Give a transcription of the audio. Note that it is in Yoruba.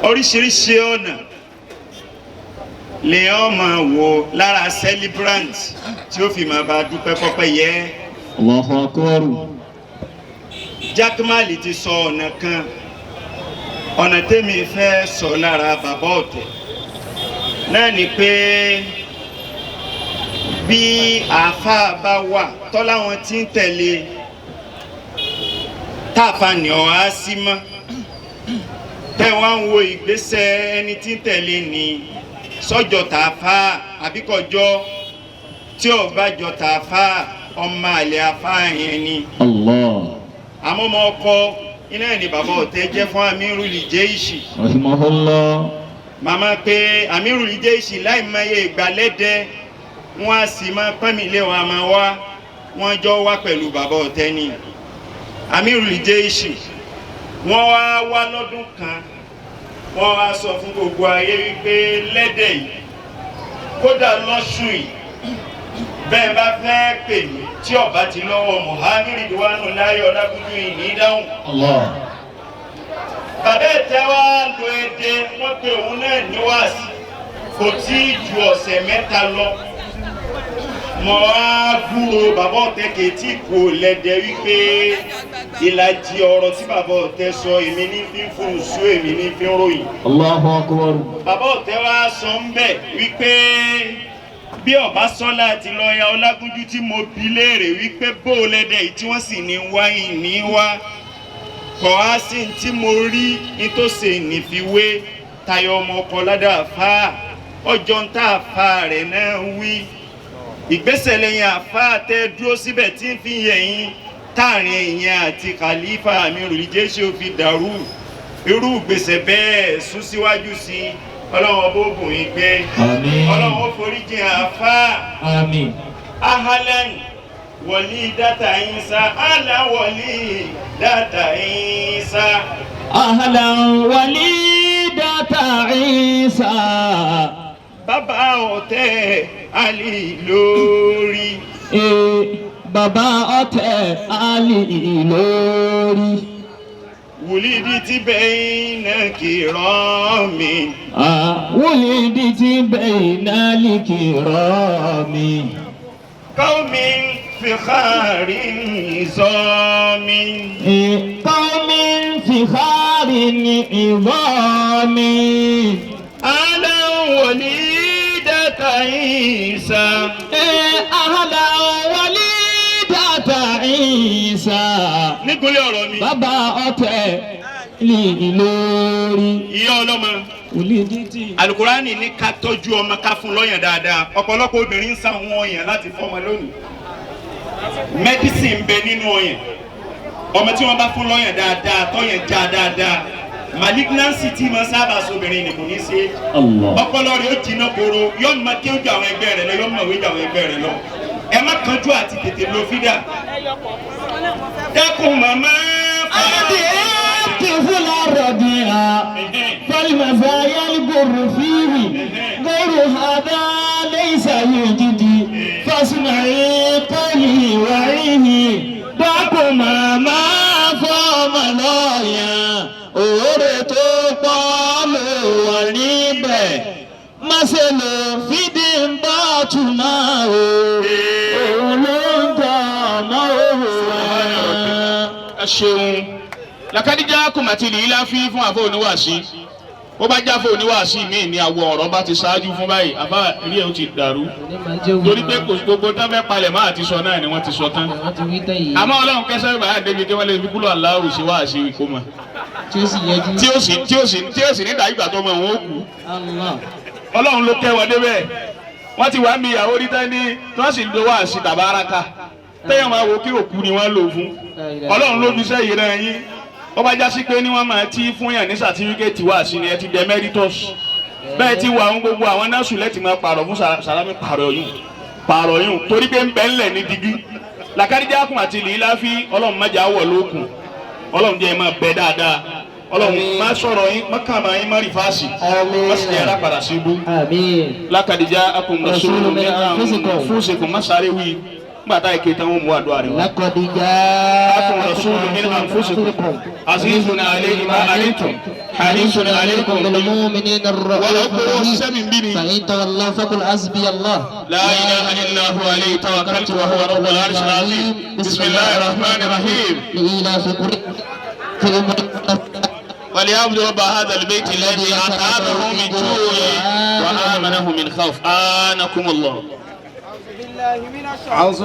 Oríṣiríṣi ọ̀nà lèèyàn máa wò lára celebrant tí ó fi máa bá dúpẹ́ pọ́pẹ́ yẹ. Allahu akbar. Jakmal ti sọ ọ̀nà kan, ọ̀nà tẹ́mi fẹ́ sọ lára bàbá ọ̀tẹ̀ náà ni pé bí àáfàá bá wà tọ́lá wọn ti ń tẹ̀lé táàfà ní ọ̀ á sí mọ́, tẹ́ wá ń wo ìgbésẹ̀ ẹni tí ń tẹ̀lé ní sọ́jọ́ tààfà àbíkọjọ́ tí ò bá jọ tààfà, ọmọ àlè àfáà yẹn ni. Allah. Àmọ́ ọmọ ọkọ iná ẹ̀ ní bàbá ọ̀tẹ̀ jẹ́ fún Amirul Jeishi. Rahimahullah. Màmá pé Amirul Jeishi láì mọye ìgbàlẹ́dẹ, wọ́n á sì máa pọ́n mi lé wọn, a máa wá wọ́n jọ wá pẹ̀lú bàbá ọ̀tẹ̀ ni Amirul Jeishi. Wọ́n wá wá lọ́dún kan, wọ́n wá sọ fún gbogbo ayé wípé lẹ́dẹ̀ yìí, kódà lọ́sùn yìí, bẹ́ẹ̀ bá fẹ́ pè mí, tí ọba ti lọ́wọ́ Muhammed Ridwanu láyé Ọlágúnjú yìí ní dáhùn. Allah. Bàbá ẹ̀tẹ́ wá lo èdè wọ́n pe òun náà ní wáàsí, kò tí ì ju ọ̀sẹ̀ 3 lọ. Mọ̀ á gbúrò bàbá ọ̀tẹ́ kìí kò lẹ́dẹ̀ wípé ìlàjì ọ̀rọ̀ tí bàbá ọ̀tẹ́ sọ, èmi ní fi ń fún un sú, èmi ní fi ń ròyìn. Allahu akbar. Bàbá ọ̀tẹ́ wá sọ ń bẹ̀ wípé bí ọba sọ́lá àti lọ́ọ̀yà Ọlágúnjú tí mo bi léèrè wípé bó o lẹ́dẹ̀ yìí tí wọ́n sì ní wá ìní wá kọ́ á sí ní tí mo rí nítòsí nífiwé tayọ ọmọ ọkọ ládàá fà ọjọ́ ń tà fà rẹ̀ náà wí ìgbésẹ̀ lẹ́yìn àfa tẹ́ dúró síbẹ̀ tí ń fi yẹ̀yìn táàrin ìyẹn àti khalifa Amirul Jeishi ò fi dàrú, irú ìgbésẹ̀ bẹ́ẹ̀ sún síwájú sí i. Ọlọ́run ọba ògùn yìí gbé. Àmín. Ọlọ́run ó foríjì àfa. Àmín. Ahalan wọlí dátà Ìsá, àlà wọlí dátà Ìsá. Ahlan walidata Isa. Bàbá ọ̀tẹ̀ àlì lórí. Ee, bàbá ọ̀tẹ̀ Ali lórí. Wùlídìí ti bẹ́yìn náà kìrọ́ mi. Wulidi ti bayna likirami. Kọ́mi fìkárì nìzọ́mi. Qawmin fikharin idami. Àlà wọlí dátà Ìsá. Ahlan walidata Isa. Nígunlé ọ̀rọ̀ mi. Bàbá ọ̀tẹ̀ Ali lórí. Ìyá ọlọ́mọ. Wulidi ti. Alukurani ní ká tọ́jú ọmọ, ká fún lọ́yàn dáadáa. Ọ̀pọ̀lọpọ̀ obìnrin ń sáwọn ọyàn láti fọ́mọ lónìí. Medicine ń bẹ nínú ọyàn. Ọmọ tí wọ́n bá fún lọ́yàn dáadáa, tọ́yàn já dáadáa, malignancy tí ma sábà sobìnrin nìkò ní ṣe. Allah. Ọpọlọ rẹ̀ ó jiná koro, yóò máa kí ó ju àwọn ẹgbẹ́ rẹ̀ lọ, yóò mọ̀wé ju àwọn ẹgbẹ́ rẹ̀ lọ. Ẹ má kánjú àti tètè lo fídà. Dákun màmá. طفل الربيع فالمزايا البر فيه غير هذا ليس يجدي، فاسمعي قولي وعيه. Dákun màmá, fọ́mọ lọ́yàn, òórè tó pọ̀ ló wà níbẹ̀. Má ṣe lò fídí ń bá túmọ̀ o, òun ló ń tọ́ ọmọ òun. Ẹ ṣeun. Lakadija kùmàtì lìí láfi fún àfọ oníwàásí. Bó bá jáfọ oníwàásí míì ní àwọ ọ̀rọ̀ bá ti ṣáájú fún báyìí, àbá rí ẹ ó ti dàrú, torí pé kò gbogbo tán fẹ́ palẹ̀ mọ́ àti sọ náà ni wọ́n ti sọ tán. Wọ́n ti wí tán yìí. Àmọ́ Ọlọ́run kẹsàn-án bàá débi kí wọ́n lè fi kúlọ̀ aláwù sí wáàsí ìkómọ tí ó sì yẹjú. tí ó sì ní ìdájúgbà tó mọ òun ó kú. Allah. Ọlọ́run ló kẹ́ wọn débẹ̀. Wọ́n ti wà ń bi ìyàwó rí tán ní tí wọ́n sì lo wáàsí tàbáraka tẹ́yàn máa wo kí òkú ni wọ́n lò fún. Ọlọ́run ló fi sẹ́yìn rẹ̀ yín. Ó bá já sí pé ní wọ́n máa ti fún yàn ní sàtífíkẹ́ẹ̀tì wáàsí ni ẹ ti dẹ meritus bẹ́ẹ̀ ti wà àwọn gbogbo àwọn nọ́ọ̀sù lẹ́tì máa pààrọ̀ fún sàlámì, pààrọ̀ yùn, pààrọ̀ yùn, torí pé ń bẹ́ ńlẹ̀ ní digbí. Làkàdíjákùn àti lìláfi, Ọlọ́run má jà wọ̀ lókun. Ọlọ́run jẹ́ ẹ máa bẹ dáadáa. Ọlọ́run má sọ̀rọ̀ yín, má kàmá yín, má rìfáàsì, má sì jẹ́ alápadà sí ibú. Àmín. Lákàdíjà akùn rasulun min anfusikum, má sáré wí. Nígbà táyì kéta wọn mú àdúrà rẹ wá. لقد جاءكم رسول من أنفسكم عزيز عليه ما عنتم حريص عليكم بالمؤمنين الرؤوف ولو كنت الرحيم. سمن بني. فإن تولوا فقل حسبي الله لا إله إلا هو عليه توكلت وهو رب العرش العظيم. بسم الله الرحمن الرحيم. لإيلاف قريش وليعبدوا رب هذا البيت الذي أطعمهم من جوع وآمنهم من خوف. آنكم الله. أعوذ